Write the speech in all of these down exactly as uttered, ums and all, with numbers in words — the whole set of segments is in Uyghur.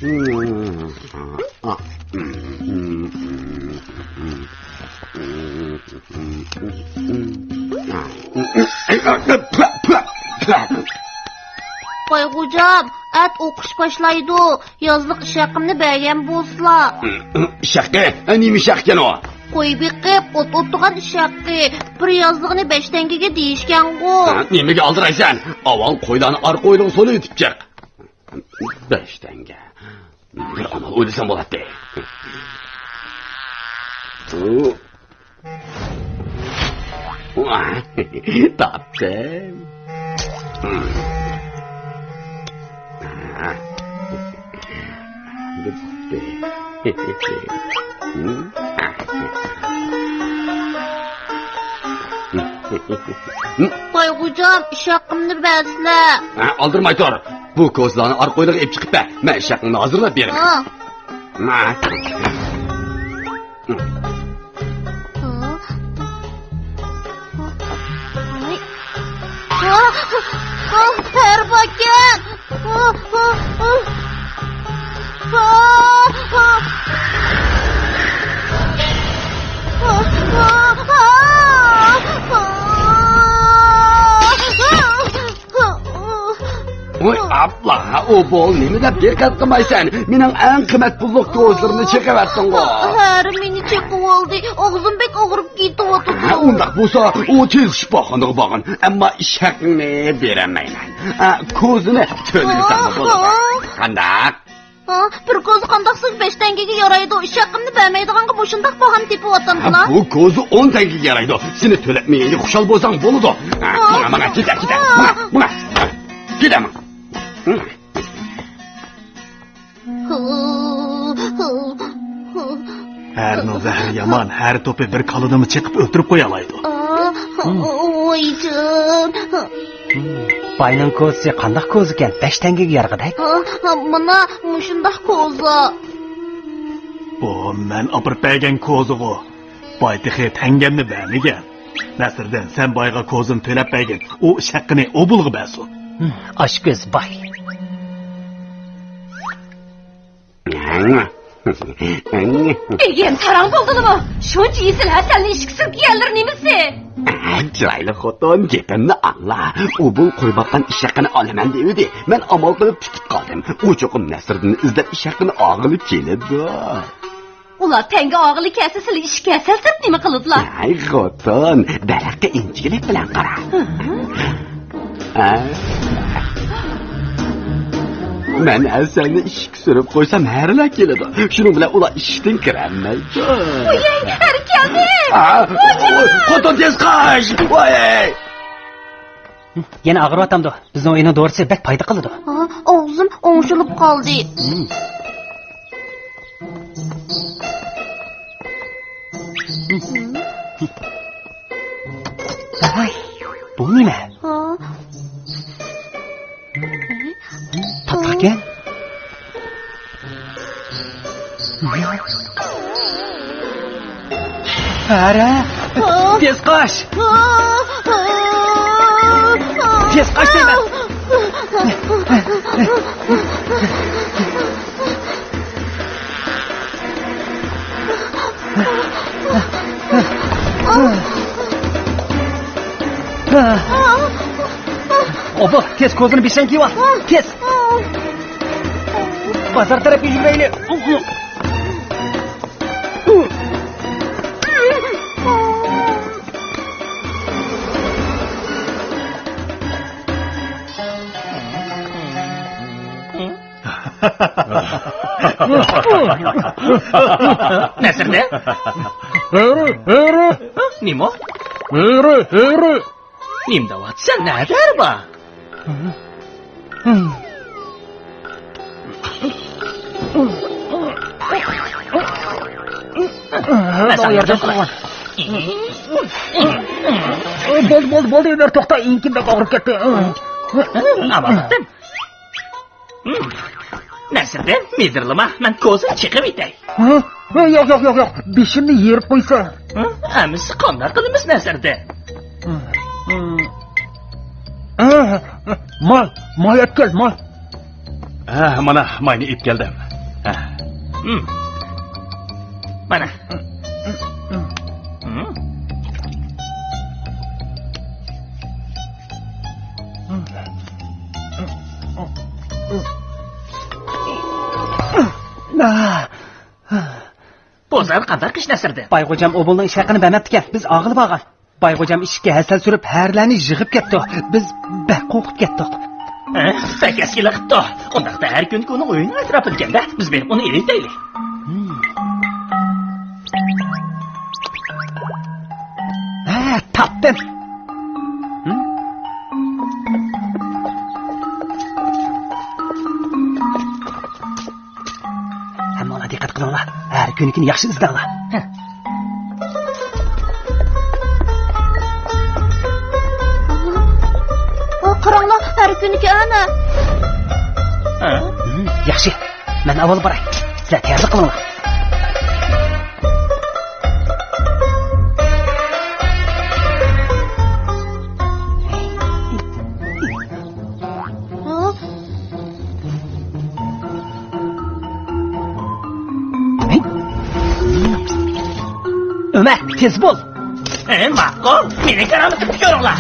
بايغوجام، ئەتە ئوقۇش باشلايدۇ. يازلىق ئىش ھەققىمنى بەرگەن بولسىلا. ئىش ھەققى؟ نېمە ئىش ھەققىكەن ئۇ؟ قوي بېقىپ، ئوت ئوتتۇرغان ئىش ھەققى. بىر يازلىقىنى بەش تەڭگىگە دېيىشكەنغۇ. نېمىگە ئالدىرايسەن؟ ئاۋۋال قويلارنى ئارقا ھويلىغا سولىۋېتىپ چىق. بەش تەڭگە. بىر ئامال ئويلىسام بولاتتى. تاپتىم. بايغوجام، ئىش ھەققىمنى بەرسىلە. ھە، ئالدىرىماي تۇر. بۇ كوزىلارنى ئارقا ھويلىغا ئېلىپ چىقىپ بەر. مەن ئىش ھەققىڭنى ھازىرلاپ بېرىمەن. ھە. مە. ھە؟ ھە؟ ھە؟ ھەر باركەن! ھە؟ ھە؟ ھە؟ ۋاي ئابلا، ئوبۇل، نېمە دەپ دىققەت قىلمايسەن؟ مېنىڭ ئەڭ قىممەت پۇللۇق كوزىلىرىمنى چېقىۋەتتىڭغۇ. ھەرە مېنى چېقىۋالدى. ئاغزىم بەك ئاغرىپ كېتىۋاتىدۇ. ھە، ئۇنداق بولسا، ئۇ تېز شىپاخانىغا بارغىن. ئەمما ئىش ھەققىڭنى بېرەلمەيمەن. ھە، كوزىنى تۆلىمىسەڭمۇ بولىدۇ. قانداق؟ ھا، بىر كوزا قانداقسىز بەش تەڭگىگە يارايدۇ. ئىش ھەققىمنى بەرمەيدىغانغا مۇشۇنداق باھانى تېپىۋاتامدىلا. ھە، بۇ كوزا ئون تەڭگىگە يارايدۇ. سېنى تۆلەتمىگەنگە خۇشال بولساڭ بولىدۇ. ھە، ماڭا، ماڭا، كېتە، كېتە، ماڭا، ماڭا. كېتە، ماڭا. ھەرىنىڭ زەھىرى يامان، ھەرە توپى بىر كالىنىمۇ چېقىپ ئۆلتۈرۈپ قويالايدۇ. ۋايجان. باينىڭ كوزىسى قانداق كوزىكەن؟ بەش تەڭگىگە يارىغۇدەك. ھا، ھا، مانا مۇشۇنداق كوزا. بۇ مەن ئاپىرىپ بەرگەن كوزىغۇ. باي تېخى تەڭگەمنى بەرمىگەن. نەسىردىن، سەن بايغا كوزىنى تۆلەپ بەرگىن. ئۇ ئىش ھەققىنى ئوبۇلغا بەرسۇن. ھىم، ئاشكۆز باي. ئىگىم، ساراڭ بولدىلىمۇ؟ شۇنچە ئېسىل ھەسەلنى ئىشىككە سۈركىگەنلىرى نېمىسى؟ ئە، چىرايلىق خوتۇن، گېپىمنى ئاڭلا. ئوبۇل قوي باققان ئىش ھەققىنى ئالىمەن دېۋىدى. مەن ئامال قىلىپ تىكىپ قالدىم. ئۇ چوقۇم نەسىردىن ئىزدەپ ئىش ھەققىنى ئالغىلى كېلىدۇ. ئۇلار تەڭگە ئالغىلى كەلسە، سىلى ئىشىككە ھەسەل سۈرۈپ نېمە قىلىدىلا؟ ھەي خوتۇن، دەرەخكە ئىنچىكىلىك بىلەن قارا. ھە؟ ھە؟ مەن ھەسەلنى ئىشىككە سۈرۈپ قويسام، ھەرىلەر كېلىدۇ. شۇنىڭ بىلەن ئۇلار ئىشىكتىن كىرەلمەيدۇ. ۋاي، ھەرە كەلدى! ھە؟ خوتۇن، تېز قاچ! ۋاي! يەنە ئاغرىۋاتامدۇ؟ بىزنىڭ ئۆينىڭ دورىسى بەك پايدا قىلىدۇ. ھا، ئاغزىم ئوڭشىلىپ قالدى. ۋاي، بۇ نېمە؟ ھا. تاتلىقكەن. ھەرە! تېز قاچ! تېز قاچ دەيمەن! ئوبۇل، تېز كوزىنى بېشىڭغا كىيىۋال! تېز! بازار تەرەپكە يۈگۈرەيلى. نەسىردىن؟ ھۆرى، ھۆرى! نېمە؟ ھۆرى، ھۆرى! نېمە دەۋاتىسەن؟ نەدە ھەرە بار؟ بولدى، بولدى، بولدى، ئۆمەر، توختا، ئېڭىكىم بەك ئاغرىپ كەتتى. ئامانلىقتىن. نەسىردىن، مىدىرلىما، مەن كوزىنى چېقىۋېتەي. ھە؟ ھە، ياق، ياق، ياق، ياق. بېشىمنى يېرىپ قويسا. ھە؟ ئەمىسە قانداق قىلىمىز، نەسىردىن؟ ھە، ھە، ماي، ماي ئەپ كەل، ماي. ھە، مانا، ماينى ئېلىپ كەلدىم. ھە. ھىم. مانا. ھىم. بۇ زال قانداق ئىش نەسىردىن؟ بايغوجام ئوبۇلنىڭ ئىش ھەققىنى بەرمەپتىكەن. بىز ئاغىلىپ ئالغان. بايغوجام ئىشىككە ھەسەل سۈرۈپ، ھەرىلەرنى يىغىپ كەتتى. بىز بەك قورقۇپ كەتتۇق. ھە، بەك ئەسكىلىق قىپتۇ. ئۇنداقتا ھەر كۈنكى ئۇنىڭ ئۆيىنىڭ ئەتراپىدىكەن-دە. بىز بېرىپ ئۇنى ئېلىۋېتەيلى. ھە، تاپتىم. ھىم؟ ھەممىڭلار دىققەت قىلىڭلار. ھەر كۈنكىنى ياخشى ئىزدەڭلار. ھە. ئۇ، قاراڭلار، ھەر كۈنكى ئەنە. ھە؟ ھىم، ياخشى. مەن ئاۋۋال باراي. سىلەر تەييارلىق قىلىڭلار. ھە؟ ئۆمەر، تېز بول! ھە، ماقۇل، مېنىڭ كارامىتىمنى كۆرۈڭلار!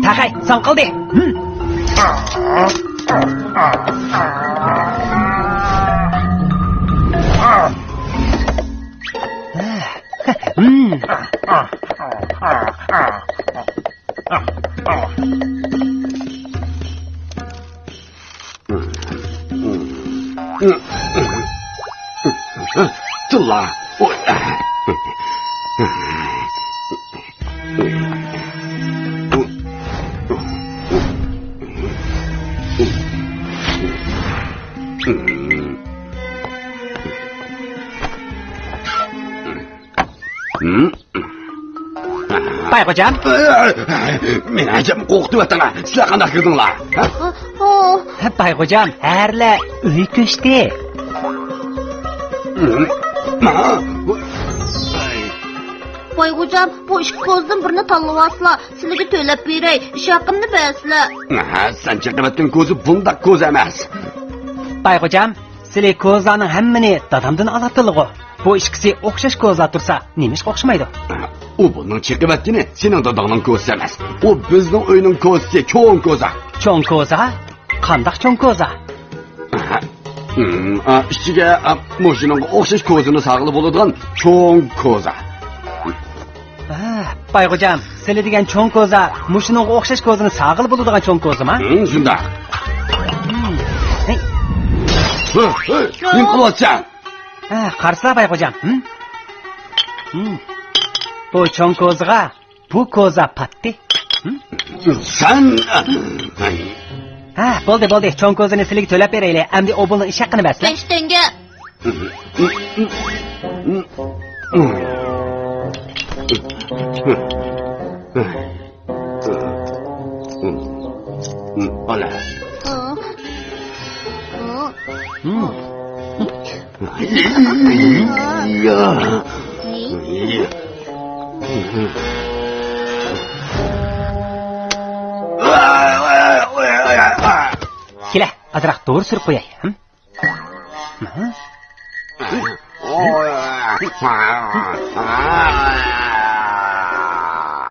تاقاي، ساڭا قالدى! تىللا. بايغوجام. مېنى ئەجەب قورقۇتۇۋەتتىڭلار. سىلەر قانداق كىردىڭلار؟ ھە؟ بايغوجام، ھەرىلەر ئۆي كۆچتى. بايغوجام، بۇ ئىككى قوزىدىن بىرىنى تاللىۋالسىلا، سىلىگە تۆلەپ بېرەي، ئىش ھەققىمنى بەرسىلە. ھە، سەن چېقىۋەتكەن كوزا بۇنداق كوزا ئەمەس. بايغوجام، سىلى كوزىلارنىڭ ھەممىنى دادامدىن ئالاتتىلىغۇ. بۇ ئىككىسى ئوخشاش كوزىلار تۇرسا، نېمىشقا ئوخشىمايدۇ؟ ئۇ بۇنىڭ چېقىۋەتكىنى سېنىڭ داداڭنىڭ كوزىسى ئەمەس. ئۇ بىزنىڭ ئۆينىڭ كوزىسى، چوڭ كوزا. چوڭ كوزا؟ قانداق چوڭ كوزا؟ ھىم، ئا، ئىچىگە، ئا، مۇشۇنىڭغا ئوخشاش كوزىنى ساغىلى بولىدىغان چوڭ كوزا. ھە، بايغوجام، سىلى دېگەن چوڭ كوزا، مۇشۇنىڭغا ئوخشاش كوزىنى ساغىلى بولىدىغان چوڭ كوزىما؟ ھىم، شۇنداق. ھىم. ھەي. ھە، ھە، نېمە قىلىۋاتىسەن؟ ھە، قارىسىلا، بايغوجام. ھىم؟ ھىم. بۇ چوڭ كوزىغا بۇ كوزا پاتتى. ھىم؟ سەن، ھە، بولدى، بولدى. چوڭ كوزىنى سىلىگە تۆلەپ بېرەيلى. ئەمدى ئوبۇلنىڭ ئىش ھەققىنى بەرسىلە. بەش تەڭگە. كېلە، ئازراق دورا سۈرۈپ قوياي. ھىم؟